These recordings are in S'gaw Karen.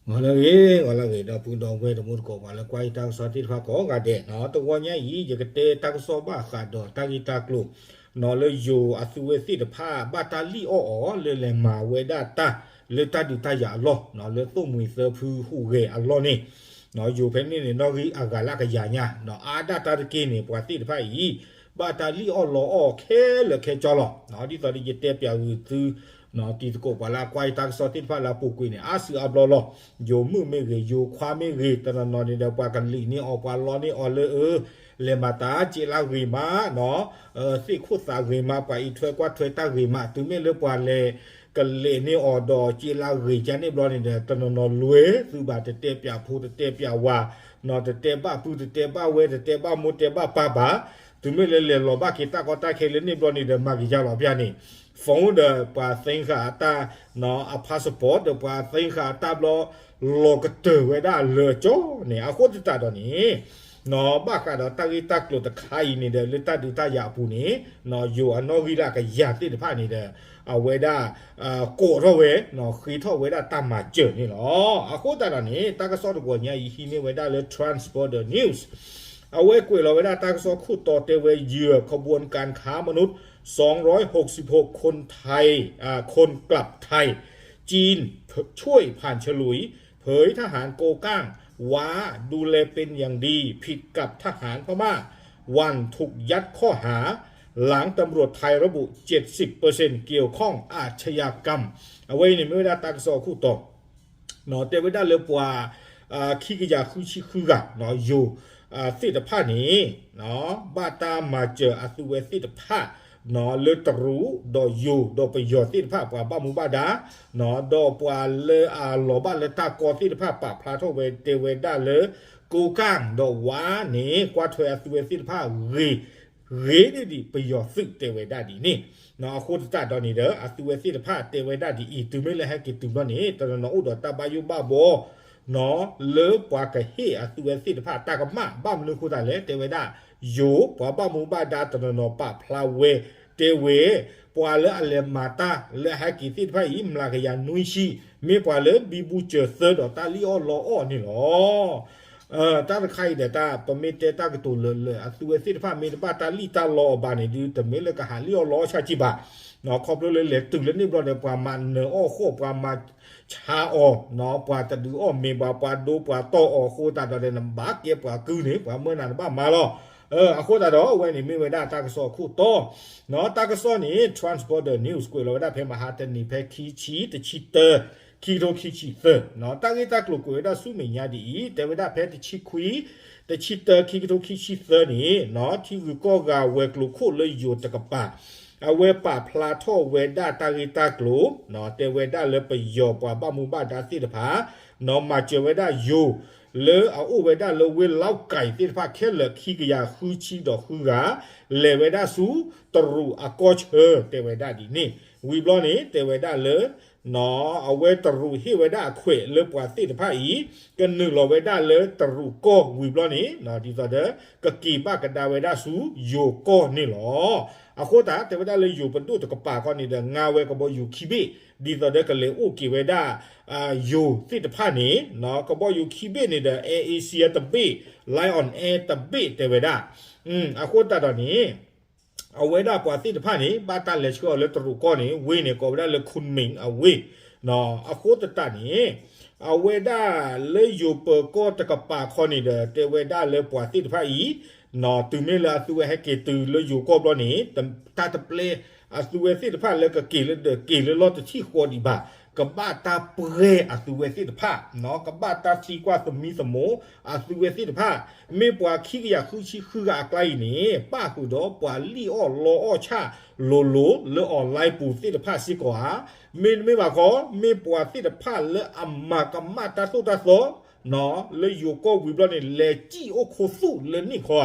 ဂီၤလၢအဂ့ၤ, ဂီၤလၢအဂ့ၤ ဒီပုၢ်ဒီဝဲၢ်တံၤသကိး ပှၤလၢကွၢ်ယတၢ်ကစီၣ်သ့ၣ်တဖၣ်ကိးဂၤဒဲးနီၤ, တဂီၤညါအံၤ ယကတဲတၢ်ကစီၣ်ဘၣ်ဃးဒီးတၢ်ဂ့ၢ်တၢ်ကျိၤနီၤ လၢယိၤအသုးဝဲသ့ၣ်တဖၣ် ဘၣ်တၢ်လံၣ်အီၣ်အီၤလၢလဲၤမၤဝဲဒၣ်တၢ်လၢတၢ်ဒုးတၢ်ယၤအလီၢ်နီၤ, လၢသိၣ်မှံၤသၢဖုဟူးဂဲၤအလီၢ်န့ၣ် ယိၤဖဲန့ၣ်န့ၣ် နီၣ်ဂံၢ်အဂၤလၢကယၤညါနီၤ, အါဒၣ်တၢ်တက့ၢ်န့ၣ် ပှၤသ့ၣ်တဖၣ်အံၤ ဘၣ်တၢ်လံၣ်အီၣ်လီအီၣ်ခဲလၢာ်ခဲဆ့လီၤ. ဒ်သိးဒီးယတဲပၠးဂုာ်သု တံၤသကိး ပှၤလၢအကွၢ်ယတၢ်ကစီၣ်သ့ၣ်တဖၣ်လၢအပူၤကွံာ်န့ၣ် အါစုအါဘျီလီၤ. ယိၤမုၣ်မ့ၢ်ဂ့ၤ, ယိၤခွါမ့ၢ်ဂ့ၤ, တနီၤနီၤန့ၣ်ဒီး ပှၤကလံာ်န့ၢ်အီၤ, ပှၤလီန့ၢ်အီၤလၢအ လဲၤမၤတၢ်စ့လၢဂ့ၤမးနီၤ, သ့ၣ်ခိၣ်သးဂ့ၤမး, ပှၤအံးထွဲကွၢ်ထွဲတၢ်ဂ့ၤမး, တုၤမ့ၢ်လၢပှၤလဲၤကလဲၤန့ၢ်အီၤဒီးစ့လၢဂ့ၤကန့ၣ်ဘျီန့ၣ်ဒီး တနီၤနီၤလွဲသုဘၣ်, တတဲပၠးဖိ တတဲပၠးဝၤနီၤ, တတဲဘၣ်ပုၢ် တတဲဘၣ်ဝဲၢ် တတဲဘၣ်မိၢ် တဲဘၣ်ပၢ်ဘၣ်, တုၤမ့ၢ်လၢလဲၤလီၤဘၣ်က့ၤတၢ်ကီတၢ်ခဲလၢန့ၣ်ဘျီန့ၣ်ဒီး မၤက့ၤယါလီၤပျၢ်န့ၣ် phone ဒီးပှၤသ့ဃာ်အတၢ်နီၤ, အ passport ဒီးပှၤသ့ဃာ်အတၢ်ဘျီ လီၤကတၢၢ်ဝဲဒၣ်လၢာ်ကၠီန့ၣ်, အဃိသတးဒီးန့ၣ် နီၤ ဘၣ်ဃးဒီးတၢ်ဂ့ၢ်တၢ်ကျိၤတခါအံၤန့ၣ်ဒီး လၢတၢ်ဒုးတၢ်ယၤအပူၤန့ၣ်နီၤ, ယိၤအနီၣ်ဂံၢ်လၢကယၤသ့ၣ်တဖၣ်န့ၣ်ဒီး အဝဲဒၣ် ကိးထီၣ်ဝဲနီၤ, ဃ့ထီၣ်ဝဲဒၣ်တၢ်မၤစၢၤန့ၣ်လီၤ. အဃိသတးဒီးန့ၣ် တၢ်ကစီၣ်တဂီၤညါအံၤ ဟံးန့ၢ်ဝဲဒၣ်လၢ Trans Border News အဝဲကွဲးလီၤဝဲဒၣ်တၢ်ကစီၣ်ခိၣ်တီတဲဝဲ เหยื่อขบวนการค้ามนุษย์ สองร้อยหกสิบหก คนไทย อ่า คนกลับไทย จีนช่วยผ่านฉลุย เผยทหารโกก้าง ว้า ดูแลเป็นอย่างดี ผิดกับทหารพม่า หวั่นถูกยัดข้อหา หลังตำรวจไทยระบุ เจ็ดสิบเปอร์เซ็นต์ เกี่ยวข้องอาชญากรรม အဝဲအံၤန့ၣ်မ့ၢ်ဝဲဒၣ်တၢ်ကစီၣ်အခိၣ်တီ တဲဝဲဒၣ်လၢပှၤ ခံကယၤဃုဆံဃုဂၤ ယိၤသ့ၣ်တဖၣ်န့ၣ် ဘၣ်တၢ်မၤစၢၤအသုးဝဲသ့ၣ်တဖၣ် လၢတရူးဒီးယိၤဒီးပယီၤသ့ၣ်တဖၣ် ပှၤဘၣ်မူဘၣ်ဒါ ဒီးပှၤလၢအလီၤဘၣ်လၢတၢ်ကီသ့ၣ်တဖၣ် ပာ်ဖျါထီၣ်ဝဲတဲဝဲဒၣ်လၢ ကိးကၢ်ဒီးဝါန့ၣ် ကွၢ်ထွဲအသုးဝဲသ့ၣ်တဖၣ်ဂ့ၤ ဂ့ၤဒ်ဒ်ပယီၤသုးတဲဝဲဒၣ်ဒ်န့ၣ် အဃိသတးဒီးန့ၣ်ဒီး အသုးဝဲသ့ၣ်တဖၣ်တဲဝဲဒၣ်ဒ်အံၤ တုၤမ့ၢ်လၢဟဲက့ၤတုၤဘျီန့ၣ် တနီၤနီၤအိၣ်ဒီးတၢ်ဘၣ်ယိၣ်ဘၣ်ဘီ လၢပှၤကဟ့ၣ်အသုးဝဲသ့ၣ်တဖၣ်တၢ်ကမၣ် ဘၣ်မနုၤအဃိသတးလဲၣ် တဲဝဲဒၣ် ယိၤပှၤဘၣ်မူဘၣ်ဒါတနီၤနီၤပာ်ဖျါဝဲ တဲဝဲ ပှၤလၢအလဲၤမၤတၢ်လၢအဟဲက့ၤသ့ၣ်တဖၣ်အံၤ မျးကယၤနွံဆံ မ့ၢ်ပှၤလၢဘံဘူစၢၤသၢဒီးတၢ်လံၣ်အီၣ်လီအီၣ်န့ၣ်လီၤ. တၢ်တခါအံၤဒီး တၢ်ပမ့ၢ်တဲတၢ်ကတိၤလၢာ်လၢာ် အသုးဝဲသ့ၣ်တဖၣ်မ့ၢ်တဘၣ်တၢ်လံၣ်တၢ်လီအီၤဘၣ်န့ၣ် ဒုးတမ့ၢ်လၢကဟးလံၣ်အီၣ်လီအီၣ်ဆၣ်ကံဘၣ်. ခီဖျိလၢလဲၤတုၤလၢန့ၣ်ဘျီဒီး ပှၤမၤနၢၤအီၣ်ဃီၣ် ပှၤမၤဆါအီၤ ပှၤတဒုးအီၣ်မ့ၤဘၣ် ပှၤဒိပှၤတီၢ်အီၤအဃိသတးဒီး နဘၣ်ကဲပှၤကုၢ်န့ၣ် ပှၤမၢနၤနဘၣ်မၤလီၤ. အဃိသတးဒီး အဝဲန့ၣ်မ့ၢ်ဝဲဒၣ်တၢ်ကစီၣ်အခိၣ်တီ တၢ်ကစီၣ်န့ၣ် Trans Border News ကွဲးလီၤဝဲဒၣ်ဖဲမဟါတနံၤ ဖဲခံဆံတဆံတၢ ခံကထိခံဆံသၢ တၢ်ဂ့ၢ်တၢ်ကျိၤကွဲးဝဲဒၣ်ဆူမဲာ်ညါဒ်အံၤ တဲဝဲဒၣ်ဖဲတဆံခွံ တဆံတၢ ခံကထိခံဆံသၢန့ၣ် ထံဂုၤကီၢ်ဂၤဝဲၤကျိၤခိၣ်လၢယိၤတကပၤ အဝဲပာ်ဖျါထီၣ်ဝဲဒၣ်တၢ်ဂ့ၢ်တၢ်ကျိၤ တဲဝဲဒၣ်လၢပယီၤပှၤဘၣ်မူဘၣ်ဒါသ့ၣ်တဖၣ် မၤစၢၤဝဲဒၣ်ယိၤ လၢအအိၣ်ဝဲဒၣ်လၢဝ့ၢ်လီၣ်ကၢၢ်သ့ၣ်တဖၣ်ခဲလၢာ် ခံကယၤဃုဆံဒီးဃုဂၤ လဲၤဝဲဒၣ်ဆူတရူးအကီၢ်ဆၢ တဲဝဲဒၣ်ဒ်န့ၣ် ဝံၤဘျီန့ၣ် တဲဝဲဒၣ်လၢ အဝဲတရူးဟ့ၣ်ဝဲဒၣ်အခွဲးလၢပှၤသ့ၣ်တဖၣ်အံၤ ကနုာ်လီၤဝဲဒၣ်လၢတရူးကီၢ်ဝံၤဘျီန့ၣ် ဒ်သိးဒီး ကက့ၤဘၣ်ကဒါဝဲဒၣ်ဆူယိၤကီၢ်န့ၣ်လီၤ. အဃိသတးတဲဝဲဒၣ်လၢယိၤပဒိၣ်တကပၤခီန့ၣ်ဒီး ငါဝဲကဘီယူၤခံဘ့ၣ် ဒ်သိးဒီးကလဲၤအိၣ်က့ၤဝဲဒၣ် ယိၤသ့ၣ်တဖၣ်န့ၣ် ကဘီယူၤခံဘ့ၣ်န့ၣ်ဒီး Air Asia တဘ့ၣ် Lion Air တဘ့ၣ်တဲဝဲဒၣ် အဃိသတးဒီးန့ၣ် အဝဲဒၣ်ပှၤသ့ၣ်တဖၣ်န့ၣ် ဘၣ်တၢ်လဲၤဆှၢအီၤလၢတရူးကီၢ်န့ၣ် ဝ့ၢ်န့ၣ်ကိးဝဲဒၣ်လၢ Kunming အဝ့ၢ် အဃိသတးန့ၣ် အဝဲဒၣ်လၢယိၤပၢၤကီၢ်တကပၤခီန့ၣ်ဒီး တဲဝဲဒၣ်လၢပှၤသ့ၣ်တဖၣ်အံၤ တုၤမ့ၢ်လၢအသုဝဲဟဲက့ၤတုၤလၢယိၤကီၢ်ဘျီန့ၣ် တၢ်တပျဲ အသုဝဲသ့ၣ်တဖၣ်လၢကက့ၤလၢဒီးက့ၤလၢလီၢ်တထံၣ်ဃီဒံးဘၣ် ကဘၣ်တၢ်ပှဲၤအသုဝဲသ့ၣ်တဖၣ် ကဘၣ်တၢ်သံကွၢ်သမံသမိးအသုဝဲသ့ၣ်တဖၣ် မ့ၢ်ပှၤခံကယၤဃုဆံဃုဂၤအကျါအံၤန့ၣ် ပၣ်ဃုာ်ဒီးပှၤလံၣ်အီၣ်လီအီၣ်ဆၣ်လိၤလိၤလၢ online ပူၤသ့ၣ်တဖၣ်စ့ၢ်ကီးဧါ. မ့တမ့ၢ်ဘၣ်ခီ မ့ၢ်ပှၤသ့ၣ်တဖၣ်လၢအမၤကမၣ်တၢ်သိၣ်တၢ်သီ လၢယိၤကီၢ်ဝံၤဘျီန့ၣ် လဲၤစံၣ်အိၣ်ခူသူၣ်လၢန့ၣ်ခီဧါ.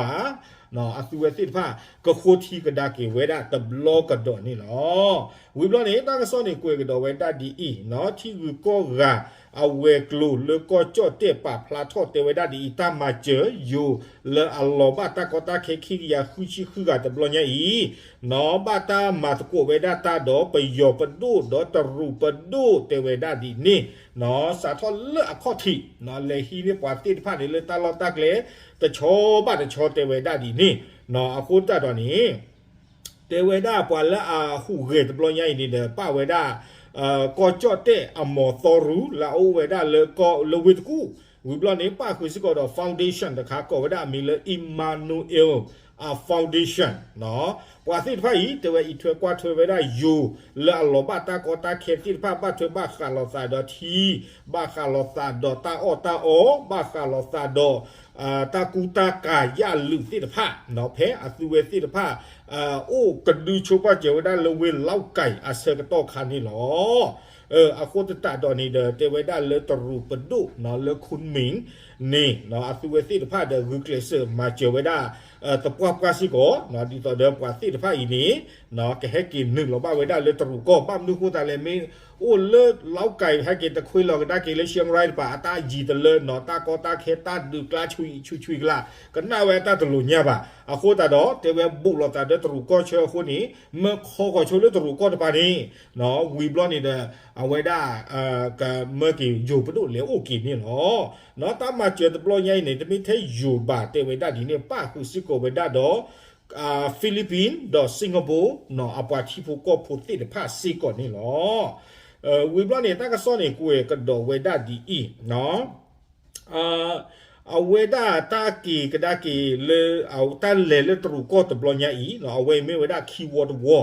အသုဝဲသ့ၣ်တဖၣ် ကဃိထံကဒါက့ၤဝဲဒၣ်တဘျီကဒီးန့ၣ်လီၤ. ဝံၤဘျီန့ၣ် တၢ်ကစီၣ်န့ၣ်ကွဲးကဒီးဝဲဒၣ်ဒ်အံၤ, ထံဂုၤကီၢ်ဂၤအဝဲၤကျိၤလၢကီၢ်ကၠီၣ်တဲၣ်ပာ်ဖျါထီၣ်တဲဝဲဒၣ်ဒ်အံၤ, တၢ်မၤစၢၤယိၤလၢအလီၤဘၣ်တၢ်ကီတၢ်ခဲခံကယၤဃုဆံဃုဂၤတဘျီညါအံၤ, ဘၣ်တၢ်မၤသကိးဝဲဒၣ်တၢ်ဒီးပယီၤပဒိၣ်ဒီးတရူးပဒိၣ်တဲဝဲဒၣ်ဒ်န့ၣ်, စးထီၣ်လၢအခီၣ်ထံး လဲၤဟံးန့ၢ်ပှၤသ့ၣ်တဖၣ်န့ၣ်လၢတၢ်လီၢ်တၢ်ကျဲ တဆီဘၣ်တဆီတဲဝဲဒၣ်ဒ်န့ၣ်, အဃိသတးဒီးန့ၣ် တဲဝဲဒၣ်ပှၤလၢအဟူးဂဲၤတဘျီညါအံၤန့ၣ်ဒီး ပာ်ဝဲဒၣ် ကီၢ်ကၠီၣ်တဲၣ်အမီၤသီရူ လၢအအိၣ်ဝဲဒၣ်လၢကီၢ်လၢဝ့ၢ်တကူၣ်, ဝံၤဘျီန့ၣ် ပာ်ဃုာ်စ့ၢ်ကီးဒီး foundation တခါ ကိးဝဲဒၣ်အမံၤလၢ Emmanuel Foundation ပှၤသ့ၣ်တဖၣ်အံၤ တဲဝဲအံးထွဲကွၢ်ထွဲဝဲဒၣ်ယိၤလၢအလီၤဘၣ်တၢ်ကီတၢ်ခဲသ့ၣ်တဖၣ် ဘၣ်ထွဲဘၣ်ဃးလိာ်သးဒီးထံ, ဘၣ်ဃးလိာ်သးဒီးတၢ်အီၣ်တၢ်အီ, ဘၣ်ဃးလိာ်သးဒီး တၢ်ကူတၢ်ကၤယၣ်လုာ်သ့ၣ်တဖၣ် ဖဲအသုဝဲသ့ၣ်တဖၣ် အိၣ်ကဒုဆိပာ်စၢၤဝဲဒၣ်လၢဝ့ၢ်လီကဲၤအဆၢကတီၢ်ခါန့ၣ်လီၤ. အဃိသတးဒီးန့ၣ်ဒီး တဲဝဲဒၣ်လၢတရူးပဒိၣ်လၢ Kunming န့ၣ် အသုဝဲသ့ၣ်တဖၣ်ဒီးဂုာ်ကျဲးစၢးမၤစၢၤဝဲဒၣ် သပှၢ်ပှၢ်စ့ၢ်ကီး ဒ်သိးဒီးပှၤသ့ၣ်တဖၣ်အံၤန့ၣ် ကဟဲက့ၤနုာ်လီၤဘၣ်ဝဲဒၣ်လၢတရူးကီၢ် ဘၣ်မနုၤဃိသတးလဲၣ် မ့ၢ်အိၣ်လၢလီကဲၤ ဟဲက့ၤတခွ့လီၤကဒါက့ၤလၢ Chiang Rai တပၤ အတၢ်ယံၤတလၢနီၤ တၢ်ကီတၢ်ခဲတၢ်ဒုးကျါဆံးဆံးကျါ ကနၣ်ဝဲအတၢ်တလိၤညါဘၣ်. အဃိသတးဒီး တဲဝဲဘူးလိာ်သးဒီးတရူးကီၢ်ဆၢအဃိန့ၣ် မၢခီဃီၤဆိလၢတရူးကီၢ်တပၤန့ၣ် ဝံၤဘျီန့ၣ်ဒီး အဝဲဒၣ် ကမၢက့ၤယိၤပဒိၣ်လဲၤအိၣ်က့ၤန့ၣ်လီၤ. တၢ်မၤစၢၤတဘျီညါအံၤန့ၣ် တမ့ၢ်ထဲယိၤဘၣ် တဲဝဲဒၣ်ဒ်န့ၣ် ပာ်ဃုာ်စ့ၢ်ကီးဝဲဒၣ်ဒီး Philippines ဒီး Singapore အပှၤထံဖိကီၢ်ဖိသ့ၣ်တဖၣ်စ့ၢ်ကီးန့ၣ်လီၤ. ဝံၤဘျီန့ၣ် တၢ်ကစီၣ်န့ၣ်ကွဲးကဒီးဝဲဒၣ်ဒ်အံၤ အဝဲဒၣ်တၢ်က့ၤကဒါက့ၤလၢ တၢ်လဲၤလၢတရူးကီၢ်တဘျီညါအံၤ အဝဲမ့ၢ်ဝဲဒၣ်ခံဝီတဝီ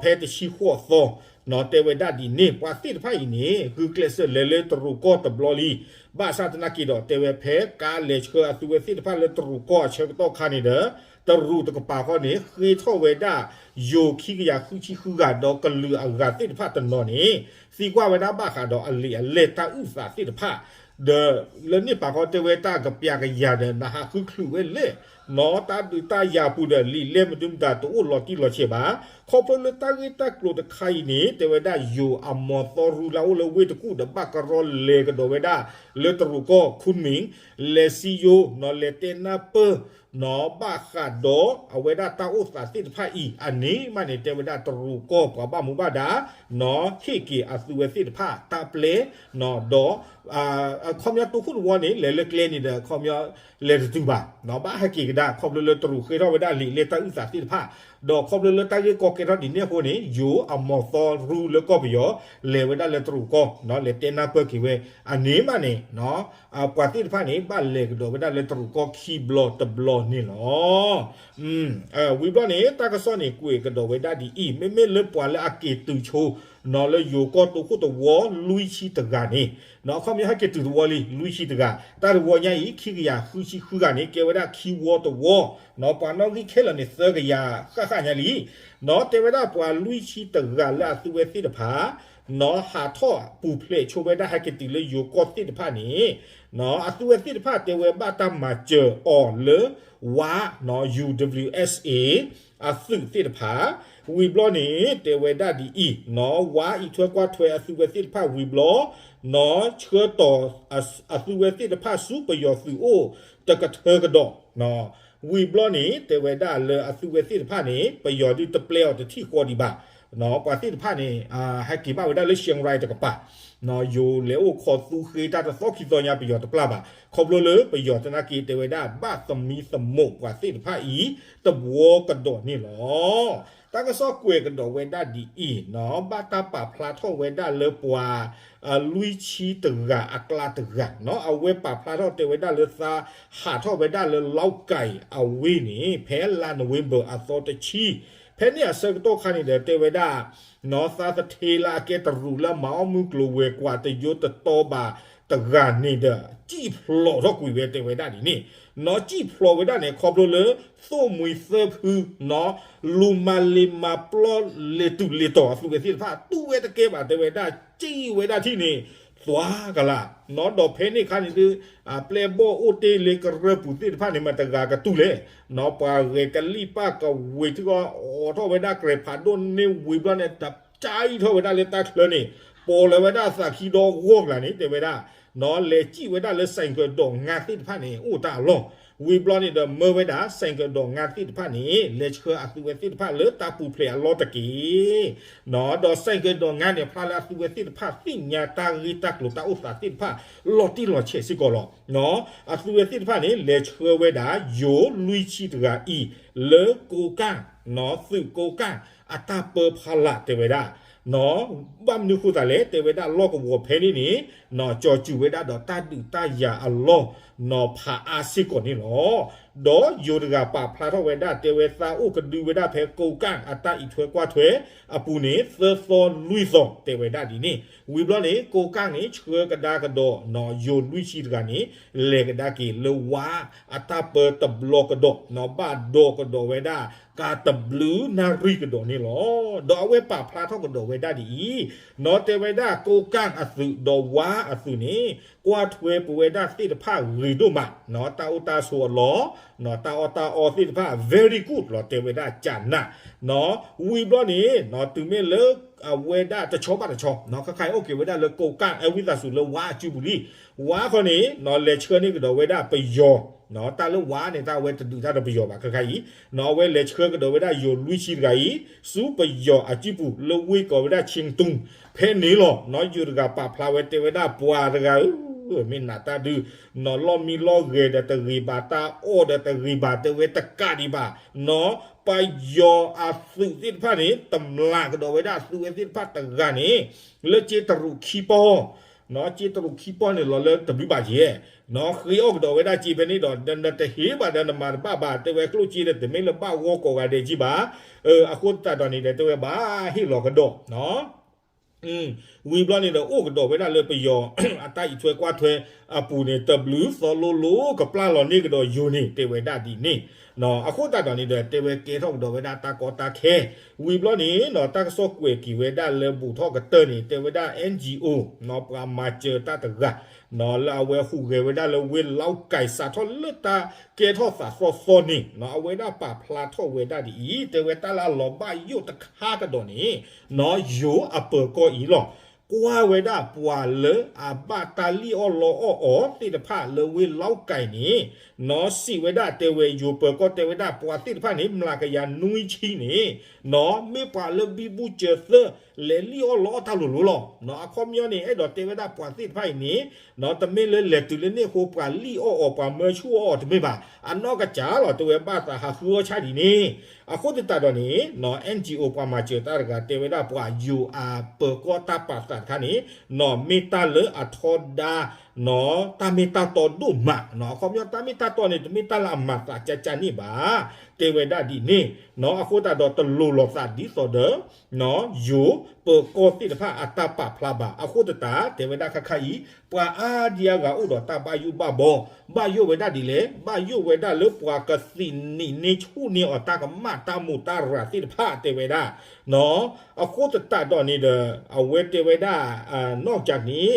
ဖဲတဆံဃိးသီ တဲဝဲဒၣ်ဒ်န့ၣ် ပှၤသ့ၣ်တဖၣ်အံၤန့ၣ် ဂုာ်ကျဲးစၢးလဲၤလၢတရူးကီၢ်တဘျီလံ. ဘၣ်ဆၣ်သနာ်က့ဒီး တဲဝဲဖဲကါလဲၤဆှၢအသုဝဲသ့ၣ်တဖၣ်လၢတရူးကီၢ်အဆၢကတီၢ်ခါန့ၣ်ဒီး တရူးတကပၤဃီန့ၣ် ဃ့ထီၣ်ဝဲဒၣ် ယိၤခံကယၤဃုဆံဃုဂၤဒီးကလုာ်အဂၤသ့ၣ်တဖၣ်တနီၤန့ၣ် သံကွၢ်ဝဲဒၣ်ဘၣ်ဃးဒီးအလံာ်အလဲၢ်တၢ်အုၣ်သးသ့ၣ်တဖၣ် ဒီးလၢန့ၣ်ပၤဃီတဲဝဲတၢ်ကပျးကယၤဒီး နဟးဃုချုးဝဲလဲၣ် နီၤ တၢ်ဒုးတၢ်ယၤပူၤဒီးလံာ်လဲၢ်မဒုမတၤတအိၣ်လီၤတံၢ်လီၤဆဲးဘၣ်. ခီဖျိလၢတၢ်ဂ့ၢ်တၢ်ကျိၤတခါအံၤန့ၣ် တဲဝဲဒၣ်ယိၤအမီၤသီရူလၢအအိၣ်လၢဝ့ၢ်တကူၣ်ဒီး ဘၣ်ကရီလဲၤကဒီးဝဲဒၣ်လၢတရူးကီၢ် Kunming လဲၤစံယိၤ နီၤ လဲၤတဲနၢ်ပၢၢ် နီၤ ဘၣ်ဃးဒီးအဝဲဒၣ်တၢ်အိၣ်သးသ့ၣ်တဖၣ်အံၤ အန့ၣ်မးန့ၣ် တဲဝဲဒၣ်တရူးကီၢ်ပှၤဘၣ်မူဘၣ်ဒါ နီၤ ဟ့ၣ်က့ၤအသုဝဲသ့ၣ်တဖၣ်တၢ်ပျဲ နီၤ ဒီး ခီပညီတိခိၣ်တဝီန့ၣ် လဲၤလၢကျဲန့ၣ်ဒီး ခီပညီလဲၤတတုၤဘၣ် နီၤ ဘၣ်ဟဲက့ၤကဒါ ခီဖျိလၢတရူးဃ့ထီၣ်ဝဲဒၣ်လံာ်လဲၢ်တၢ်အုၣ်သးသ့ၣ်တဖၣ် ဒီးခီဖျိလၢတၢ်ဂ့ၢ်ကီကဲထီၣ်ဒ်န့ၣ်အဃိန့ၣ် ယိၤအမီၤသီရူလၢကီၢ်ပယီၤ လဲၤဝဲဒၣ်လၢတရူးကီၢ် နီၤ လဲၤတဲနၢ်ပၢၢ်က့ၤဝဲ အန့ၣ်မးန့ၣ် ပှၤသ့ၣ်တဖၣ်န့ၣ် ဘၣ်လဲၤကဒီးဝဲဒၣ်လၢတရူးကီၢ်ခံဘျီတဘျီန့ၣ်လီၤ. ဝံၤဘျီန့ၣ် တၢ်ကစီၣ်န့ၣ် ကွဲးကဒီးဝဲဒၣ်ဒ်အံၤ, မ့မ့ၢ်လၢပှၤလၢအက့ၤတုၤဆိ နီၤ လၢယိၤကီၢ်တိခိၣ်တဝီ လွံၢ်ဆံတဂၤန့ၣ် နီၤ အခီပညီဟဲက့ၤတုၤတဝီလံ လွံၢ်ဆံတဂၤ, တၢ်တဝီညါအံၤ ခံကယၤဃုဆံဃုဂၤန့ၣ် ကဲဝဲဒၣ်ခံဝီတဝီ, နီၤ ပှၤနီၣ်ဂံၢ်ခဲလၢာ်န့ၣ် သၢကယၤဃၣ်ဃၣ်ညါလံ, နီၤ တဲဝဲဒၣ်ပှၤလွံၢ်ဆံတဂၤလၢအသုဝဲသ့ၣ်တဖၣ် နီၤ ဟးထီၣ်ပူၤဖျဲးဆိဝဲဒၣ် ဟဲက့ၤတုၤလၢယိၤကီၢ်သ့ၣ်တဖၣ်န့ၣ်, နီၤ အသုဝဲသ့ၣ်တဖၣ်တဲဝဲဘၣ်တၢ်မၤစၢၤအီၤလၢ ဝါ နီၤ ယူၣ်ဒဘလျူၣ်အ့ၣ်စ့ၣ် အသုးသ့ၣ်တဖၣ်, ဝံၤဘျီန့ၣ် တဲဝဲဒၣ်ဒ်အံၤ, နီၤ ဝါအံးထွဲကွၢ်ထွဲအသုဝဲသ့ၣ်တဖၣ်ဝံၤဘျီ, နီၤ ဆှၢတီၤအသုဝဲသ့ၣ်တဖၣ်ဆူပယီၤသုးအိၣ်တကထၢကဒီး, နီၤ ဝံၤဘျီန့ၣ် တဲဝဲဒၣ်လၢအသုဝဲသ့ၣ်တဖၣ်န့ၣ် ပယီၤဒုးတပျဲအီၤတထံၣ်ဃီဒံးဘၣ်, နီၤ ပှၤသ့ၣ်တဖၣ်န့ၣ် ဟဲက့ၤဘၣ်ဝဲဒၣ်လၢ Chiang Rai တကပၤ, နီၤ ယိၤလဲၤအိၣ်ခိးသူဃ့တၢ်တသီခံသီညါ ပယီၤတပျၢ်ဘၣ်, ခီဖျိလၢပယီၤသနာ်က့ တဲဝဲဒၣ်ဘၣ်သမံသမိးပှၤသ့ၣ်တဖၣ်အံၤ တဘျီကဒီးန့ၣ်လီၤ. တၢ်ကစီၣ်ကွဲးကဒီးဝဲဒၣ်ဒ်အံၤ, နီၤ ဘၣ်တၢ်ပာ်ဖျါထီၣ်ဝဲဒၣ်လၢပှၤ လွံၢ်ဆံတဂၤအကျါတဂၤ, နီၤ အဝဲပာ်ဖျါထီၣ်တဲဝဲဒၣ်လၢသး ဟးထီၣ်ဝဲဒၣ်လၢလီကဲၤအဝ့ၢ်န့ၣ် ဖဲလါနိၣ်ဝ့ဘၢၣ်အသီတဆံ, ဖဲန့ၣ်အဆၢကတီၢ်ခါန့ၣ်ဒီး တဲဝဲဒၣ် နီၤ သးသထ့လၢအကဲတရူးလၢမၤအီၣ်မုၢ်ကျိၤဝဲၤကွာ် တယိတတီဘၣ်တဂၤန့ၣ်ဒီး စံၣ်ဖျိးထီၣ်ကွံာ်ဝဲတဲဝဲဒၣ်ဒ်န့ၣ်, နီၤ စံၣ်ဖျိးဝဲဒၣ်န့ၣ် ခီဖျိလၢ သိၣ်မှံသၢဖု နီၤ လူၤမၤလ့ၤမၤပျီလဲၤတုၤလဲၤတီၤအသုဝဲသ့ၣ်တဖၣ် တူၢ်ဝဲတကဲဘၣ်တဲဝဲဒၣ် စံၣ်ဝဲဒၣ်ထံၣ်န့ၣ် ပှၤကလး, နီၢ်ဒီးဖဲန့ၣ်အခါန့ၣ်ဒုး အပျဲၢ်ဘီၣ်အိၣ်တ့ၢ်လၢကရၢၢ်ပူၤသ့ၣ်တဖၣ်န့ၣ် မတၤတဂၤကတူၢ်လဲၣ်, နီၢ်ပှၤဂဲၤကလံၣ်ပၣ်ကဝ့ၤထံကီၢ် အိးထီၣ်ဝဲဒၣ်ကြဲးဖးဒိၣ်န့ၢ်ဝံၤဘျီန့ၣ် တကၢအံၣ်ထီၣ်ဝဲဒၣ်လၢတၢ်ချၢန့ၣ် ပိာ်လီၤဝဲဒၣ်သးခံဒီဂီၢ်ကျါန့ၣ် တဲဝဲဒၣ် နီၢ်လဲၤစံၣ်ဝဲဒၣ်လၢ ဆိုင်ကယ်ဒီးငါ သ့ၣ်တဖၣ်န့ၣ် အိၣ်တၢ်အလီၢ်, ဝံၤဘျီန့ၣ်ဒီးမၢဝဲဒၣ် ဆိုင်ကယ်ဒီးငါ သ့ၣ်တဖၣ်န့ၣ် လဲၤဆှၢအသုဝဲသ့ၣ်တဖၣ်လၢတၢ်ပူၤဖျဲးအလီၢ်တက့ၢ်. နီၢ်ဒီး ဆိုင်ကယ်ဒီးငါ န့ၣ် ဖျါလၢအသုဝဲသ့ၣ်တဖၣ်သ့ၣ်ညါတၢ်ဂ့ၢ်တၢ်ကျိၤတၢ်အိၣ်သးသ့ၣ်တဖၣ် လီၤတံၢ်လီၤဆဲးစ့ၢ်ကီးလီၤ. နီၢ်အသုဝဲသ့ၣ်တဖၣ်န့ၣ် လဲၤဆှၢဝဲဒၣ် ယိၤလွံၢ်ဆံတဂၤအံၤ လၢကိးကၣ်, နီၢ်သုးကိးကၣ် အတၢ်ပၢဖီလာ် တဲဝဲဒၣ် နီၢ်ဘၣ်မနုၤဃိသးလဲၣ် တဲဝဲဒၣ်လီၢ်ကဝီၤဖဲန့ၣ်န့ၣ် နီၢ်ကၠီၤစူၤဝဲဒၣ်ဒီးတၢ်ဒုးတၢ်ယၤအလီၢ် နီၢ်ဖးအါစ့ၢ်ကီးန့ၣ်လီၤ. ဒီးယိၤတဂၤပာ်ဖျါထီၣ်ဝဲဒၣ် တဲဝဲသးအိၣ်ကဒုဝဲဒၣ်ဖဲကိးကၣ်အတၢ်အံးထွဲကွၢ်ထွဲအပူၤန့ၣ် သၢသီလွံၢ်သီ တဲဝဲဒၣ်ဒ်န့ၣ် ဝံၤဘျီန့ၣ် ကိးကၣ်န့ၣ် ဆှၢကဒါကဒီး နီၢ်ယိၤလွံၢ်ဆံတဂၤန့ၣ် လဲၤကဒါက့ၤလၢဝါအတၢ်ပၢတဘျီကဒီး နီၢ်ဘၣ်ဒိးကဒီးဝဲဒၣ် ကါတဘျုးနၣ်ရံၣ်ကဒီးန့ၣ်လီၤ. ဒီးအဝဲပာ်ဖျါထီၣ်ကဒီးဝဲဒၣ်ဒ်အံၤ, နီၢ်တဲဝဲဒၣ်ကိးကၣ်အသုးဒီးဝါအသုးန့ၣ် ကွၢ်ထွဲပဝဲဒၣ်သ့ၣ်တဖၣ်ဂ့ၤဒိၣ်မး, နီၢ် တၢ်အိၣ်တၢ်ဆိးအလီၢ်, နီၢ် တၢ်အီၣ်တၢ်အီသ့ၣ်တဖၣ် very good လီၤ တဲဝဲဒၣ်ကနၣ်, နီၢ် ဝံၤဘျီန့ၣ် နီၢ် တုၤမ့ၢ်လၢအဝဲဒၣ်တဆီဘၣ်တဆီ နီၢ် ခဲခါအံၤအိၣ်က့ၤဝဲဒၣ်လၢကိးကၣ် အဝံသးစူၤလၢဝါအစုပူၤလံ, ဝါခီန့ၣ် နီၢ် လဲၤဆှၢန့ၢ်ကဒီးဝဲဒၣ်ပယီၤ, နီၢ် တၢ်လၢဝါန့ၣ် တၢ်အဝဲတဒုးတၢ်ဒီးပယီၤဘၣ် ခဲခါအံၤ, နီၢ် အဝဲလဲၤဆှၢကဒီးဝဲဒၣ်ယိၤလွံၢ်ဆံတဂၤအံၤ ဆူပယီၤအစုပူၤလၢဝ့ၢ်ကိးဝဲဒၣ် ခၠ့ၣ်တူၣ် ဖဲန့ၣ်လီၤ. နီၢ် ယိၤတဂၤပာ်ဖျါဝဲတဲဝဲဒၣ်ပှၤတဂၤဧၢ, မ့ၢ်နးတၢ်ဒုး, နီၢ် လီၢ်မံလီၢ်ဂဲၤဒီးတဂ့ၤဘၣ်, တၢ်အီၣ်ဒီးတဂ့ၤဘၣ်, တဲဝဲတကးဒံးဘၣ်, နီၢ် ပယီၤအသုးသ့ၣ်တဖၣ်န့ၣ် တမျၢ်ကဒီးဝဲဒၣ်အသုးဝဲသ့ၣ်တဖၣ်တဂၤန့ၣ် လၢကၠ့တရူးခံပီၢ်, နီၢ် ကၠ့တရူးခံပီၢ်န့ၣ်လီၤလၢတဘျုးဘၣ်ယဲၢ်, နီၢ် ဃ့အီၣ်ကဒီးဝဲဒၣ်ကၠ့ဖဲန့ၣ်ဒီး နတဟ့ၣ်ဘၣ်ဒီးနမၤတဘၣ်ဘၣ်, တဲဝဲကျိၣ်စ့ဒီးတမ့ၢ်လၢဘၣ်ဂီၢ်ကိးဂၤဒဲးကံဘၣ်, အဃိသတးဒီးန့ၣ်ဒီး တဲဝဲဘၣ်ဟ့ၣ်လီၤကဒီး ဝံၤဘျီန့ၣ်ဒီး အိၣ်ကဒီးဝဲဒၣ်လၢပယီၤအတၢ်အံးထွဲကွၢ်ထွဲအပူၤန့ၣ် တဘျုးသီလိၤလိၤကပျၢ်လီၤန့ၢ်ကဒီးယိၤန့ၣ် တဲဝဲဒၣ်ဒ်န့ၣ်, နီၢ် အဃိသတးဒီးန့ၣ်ဒီး တဲဝဲကဲထီၣ်ကဒီးဝဲဒၣ်တၢ်ကီတၢ်ခဲ, ဝံၤဘျီန့ၣ် နီၢ် တၢ်ကစီၣ်ကွဲးက့ၤဝဲဒၣ်လၢဘူးထီၣ်ကတၢၢ်န့ၣ် တဲဝဲဒၣ် NGO, နီၢ် ပှၤမၤစၢၤတၢ်တဂၤ နီၢ် လၢအဝဲဟူးဂဲၤဝဲဒၣ်လၢဝ့ၢ်လီကဲ စးထီၣ်လၢတၢ်ကဲထီၣ်သးသီသီန့ၣ် နီၢ် အဝဲဒၣ်ပာ်ဖျါထီၣ်ဝဲဒၣ်ဒ်အံၤ, တဲဝဲတၢ်လၢအလီၤဘၣ်ယိၣ်တခါကဒီးန့ၣ် နီၢ် ယိၤအပၢၤကီၢ်အံၤလီၤ. ကွၢ်ဝဲဒၣ်ပှၤလၢအဘၣ်တၢ်လံၣ်အီၣ်လီအီၣ်အီၤသ့ၣ်တဖၣ်လၢဝ့ၢ်လီကဲန့ၣ် နီၢ် စံးဝဲဒၣ်တဲဝဲ ယိၤပၢၤကီၢ်တဲဝဲဒၣ်ပှၤသ့ၣ်တဖၣ်န့ၣ် မျးကယၤနွံဆံန့ၣ် နီၢ် မ့ၢ်ပှၤလၢဘံဘူစၢၤသၢ လဲၤလံၣ်အီၣ်လီအီၣ်တၢ်လိၤလိၤလီၤ. နီၢ် အခီပညီန့ၣ် အဲၣ်ဒိးတဲဝဲဒၣ်ပှၤသ့ၣ်တဖၣ်အံၤန့ၣ် နီၢ် တမ့ၢ်လၢလဲၤတုၤလၢန့ၣ်အဃိ ပှၤလံၣ်အီၣ်အီၤ ပှၤမၢဆူၣ်အီၣ်အီၤတမ့ၢ်ဘၣ်. အနီၢ်ကစၢ်လီၤ တဲဝဲဘၣ်သးဟးဃုအီၣ်ဆၣ်ဒ်န့ၣ်. အဃိသတးဒီးန့ၣ် နီၢ် NGO ပှၤမၤစၢၤတၢ်တဂၤ တဲဝဲဒၣ်ပှၤယိၤအပၢၤကီၢ်တၢ်ပာ်သးတခါန့ၣ် နီၢ် မ့ၢ်တၢ်လၢအထီဒါ နီၢ် တၢ်မ့ၢ်တၢ်တီဒိၣ်မး. နီၢ် အခီပညီတၢ်မ့ၢ်တၢ်တီန့ၣ် တမ့ၢ်တၢ်လၢအမၤသးကၢ်ကၢ်န့ၣ်ဘၣ် တဲဝဲဒၣ်ဒ်န့ၣ်. နီၢ် အဃိသတးဒီးတလိၤလိာ်သးဒ်သိးဒီး နီၢ် ယိၤပၢၤကီၢ်သ့ၣ်တဖၣ်အတၢ်ပာ်ဖျါဘၣ်. အဃိသတး တဲဝဲဒၣ်ခဲခါအံၤ ပှၤအါဒံအါဂၤအိၣ်ဒီးတၢ်ဘၣ်ယိၣ်ဘၣ်ဘီ, ဘၣ်ယိၣ်ဝဲဒၣ်ဒ်လဲၣ်, ဘၣ်ယိၣ်ဝဲဒၣ်လၢပှၤကသံးနံးန့ၢ်ဆူၣ်န့ၢ်အီၤတၢ်ကမၣ်တၢ်မူးတၢ်ရၤသ့ၣ်တဖၣ် တဲဝဲဒၣ်. နီၢ် အဃိသတးဒီးန့ၣ်ဒီး အဝဲတဲဝဲဒၣ် นอกจากนี้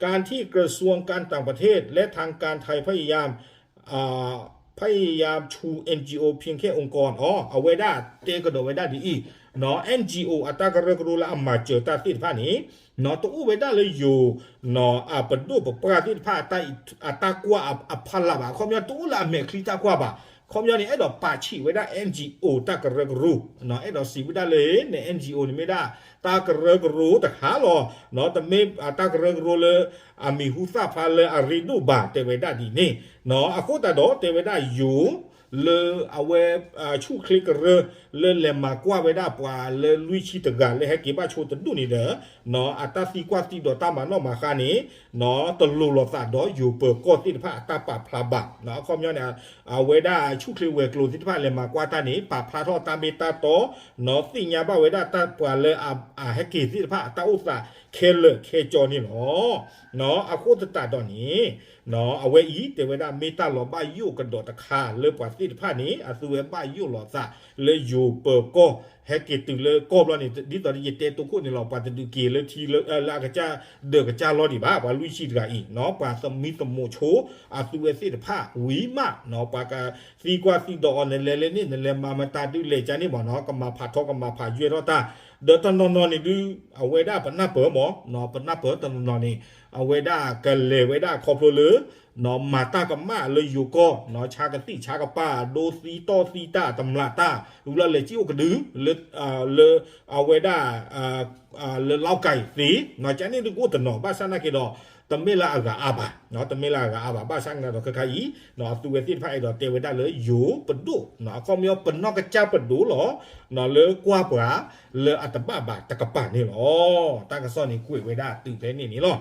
การที่กระทรวงการต่างประเทศและทางการไทยพยายาม พยายามชู NGO เพียงแค่องค์กร အဝဲဒၣ်တဲကဒီးဝဲဒၣ်ဒ်အံၤ, နီၢ် NGO အတၢ်ကရၢကရိလၢအမၤစၢၤတၢ်သ့ၣ်တဖၣ်န့ၣ် နီၢ် တအိၣ်ဝဲဒၣ်လၢယိၤ နီၢ် အပဒိၣ်ပပှၢ်သ့ၣ်တဖၣ် အတၢ်ကွၢ်အဖီလာ်ဘၣ်. အခီပညီတအိၣ်လၢအမဲာ်ချံတၢ်ကွၢ်ဘၣ်. အခီပညီန့ၣ် အဲၣ်ဒိးပာ်ဆံးဝဲဒၣ် NGO တၢ်ကရၢကရိ, နီၢ် အဲၣ်ဒိးစံးဝဲဒၣ်လၢ န NGO န့ၣ်မ့ၢ်ဒၣ် တၢ်ကရၢကရိတခါလီၤ. နီၢ် တမ့ၢ်တၢ်ကရၢကရိလၢ အမံၤဟူသၣ်ဖျါလၢအရ့ဒိၣ်ဘၣ် တဲဝဲဒၣ်ဒ်န့ၣ်. နီၢ် အဃိသတးဒီးတဲဝဲဒၣ်ယိၤ လၢအဝဲ ဆူၣ်ချ့ကရၢ လၢလဲၤမၤကွၢ်ဝဲဒၣ်ပှၤလၢလွံၢ်ဆံတဂၤလၢဟဲက့ၤဘၣ်ဆိတဒူၣ်န့ၣ်ဒီး နီၢ် အတၢ်သံကွၢ်သံဒိးတၢ်မၤနီၣ်မၤဃါန့ၣ် နီၢ် တလိၤလိာ်သးဒီးယိၤပၢၤကီၢ်သ့ၣ်တဖၣ်အတၢ်ပာ်ဖျါဘၣ်. နီၢ် အခီပညီန့ၣ် အဝဲဒၣ်ဆူၣ်ချ့ဝဲၤကျိၤသ့ၣ်တဖၣ်လဲၤမၤကွၢ်တၢ်န့ၣ် ပာ်ဖျါထီၣ်တၢ်မ့ၢ်တၢ်တီ, နီၢ် သ့ၣ်ညါဘၣ်ဝဲဒၣ်တၢ်ပှၤလၢအဟဲက့ၤသ့ၣ်တဖၣ်အတၢ်အိၣ်သးခဲလၢာ်ခဲကၠီန့ၣ်လီၤ. နီၢ် အဃိသတးဒီးန့ၣ် နီၢ် အဝဲအံၤတဲဝဲဒၣ်မ့ၢ်တၢ်လီၤဘၣ်ယိၣ်ကဒီးတခါလၢပှၤသ့ၣ်တဖၣ်န့ၣ် အသုဝဲဘၣ်ယိၣ်လီၤသးလၢယိၤပၢၤကီၢ် ဟဲက့ၤတုၤလၢကီၢ်ဘျီန့ၣ် ဒ်သိးဒီးယတဲတိခိၣ်န့ၣ်လီၤ. ပှၤတဒုးက့ၤ လၢထံလၢအကစၢ်ဒၢးကစၢ်လီၢ်ဒံးဘၣ်. ပှၤလွံၢ်ဆံတဂၤအံၤ ပှၤသမံသမိးဆိအသုဝဲသ့ၣ်တဖၣ်ဝံၤမး ပှၤကသံကွၢ်သံဒိးအီၤ နလဲၤလၢန့ၣ် နလဲၤမၤမတၤဒုးလဲၤကန့ၣ်မးနီၤ ကမၤဖးထီကမၤဖးယွဲၢ်ထီၣ်တၢ် ဒီးတနီၤနီၤန့ၣ်ဒုး အဝဲဒၣ်ပနၢ်ပၢၢ်မး ပနၢ်ပၢၢ်တနီၤနီၤန့ၣ် အဝဲဒၣ်ကလဲၤဝဲဒၣ်ခီဖျိလၢ မၤတၢ်ကမၣ်လၢယိၤကီၢ် ဆါကသံၣ်ဆါကပၤ ဒိသံတီၢ်သံတၢ် တမျးတၢ် ဝံၤလီၤလဲၤစံၣ်အိၣ်ကဒု လၢ လၢအဝဲဒၣ် လၢလီၢ်ကၤအံၤသ့ ကန့ၣ်ဒုးကအိၣ်တနီၤ ဘၣ်ဆၣ်နာ်က့ဒီး တမ့ၢ်လၢအဂၤအါဘၣ် တမ့ၢ်လၢအဂၤအါဘၣ် ဘၣ်ဆၣ်နာ်က့ဒီးခဲခါအံၤ အသုဝဲသ့ၣ်တဖၣ်အဲၣ်ဒိးတဲဝဲဒၣ်လၢယိၤပဒိၣ် အခီပညီ ပနီၢ်ကစၢ်ပဒိၣ်လီၤ လၢကွၢ်ပှၤလၢအတဘၣ်ဘၣ်တကပၤန့ၣ်လီၤ. တၢ်ကစီၣ်န့ၣ်ကွဲးဝဲဒၣ်တုၤဖဲန့ၣ်န့ၣ်လီၤ.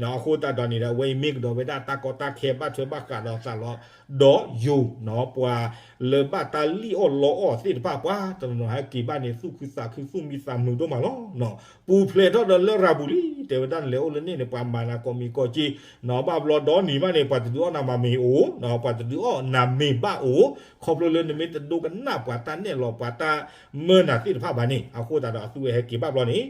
အဃိသတးဒီးန့ၣ်ဒီး အဝဲအံၤမ့ၢ်ကဒီးဝဲဒၣ်တၢ်ကီတၢ်ခဲဘၣ်ထွဲဘၣ်ဃးဒီးသးလီၤ ဒီးယိၤ ပှၤလၢဘၣ်တၢ်လံၣ်အီၣ်လီအီၣ်သ့ၣ်တဖၣ် ပှၤတနီၤနီၤဟဲက့ၤဘၣ်န့ၣ် သူၣ်ခုသးခုသူၣ်မံသးမုာ်ဒိၣ်မးလီၤ. ပူၤဖျဲးထီၣ်ဒီးလရာ်ပူၤလံ တဲဝဲဒၣ်နလဲၤအိၣ်လၢန့ၣ်န့ၣ် ပှၤမၤနၤကိးမံၤကိးက့ ဘၣ်ဘျီဒီနံၤမးန့ၣ် ပှၤတဒုးအီၣ်နၤမၤမ့ၤအိၣ် ပှၤတဒုးအီၣ်နၤမ့ၤဘၣ်အိၣ် ခီဖျိလၢနမ့ၢ်တဒိကနၣ်ပှၤတၢ်နဲၣ်လီၤပှၤတၢ်မၢနၤသ့ၣ်တဖၣ်ဘၣ်န့ၣ် အဃိသတးဒီးအသုဝဲဟဲက့ၤဘၣ်ဘျီ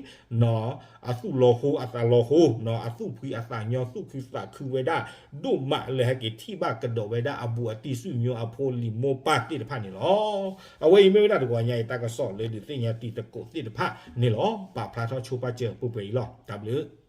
န့ၣ် အသူၣ်လီၤဟိအသးလီၤဟိ အသူၣ်ဖှံအသးညီ သူၣ်ခုသးခုဝဲဒၣ် ဒိၣ်မးလၢဟဲက့ၤထံၣ်ဘၣ်ကဒီးဝဲဒၣ်အဘူးအတံၢ် ဆူၣ်ညိအဖိလံာ်မိၢ်ပၢ်သ့ၣ်တဖၣ်န့ၣ်လီၤ. အဝဲအံၤမ့ၢ်ဝဲဒၣ်တဂီၤညါအံၤ တၢ်ကစီၣ်လၢဒုးသ့ၣ်ညါတံၤသကိးသ့ၣ်တဖၣ်န့ၣ်လီၤ. ပာ်ဖျါထီၣ်ဆိပာ်စၢၤပှဲၤပှဲၤအံၤလီၤ. တၢ်ဘျုး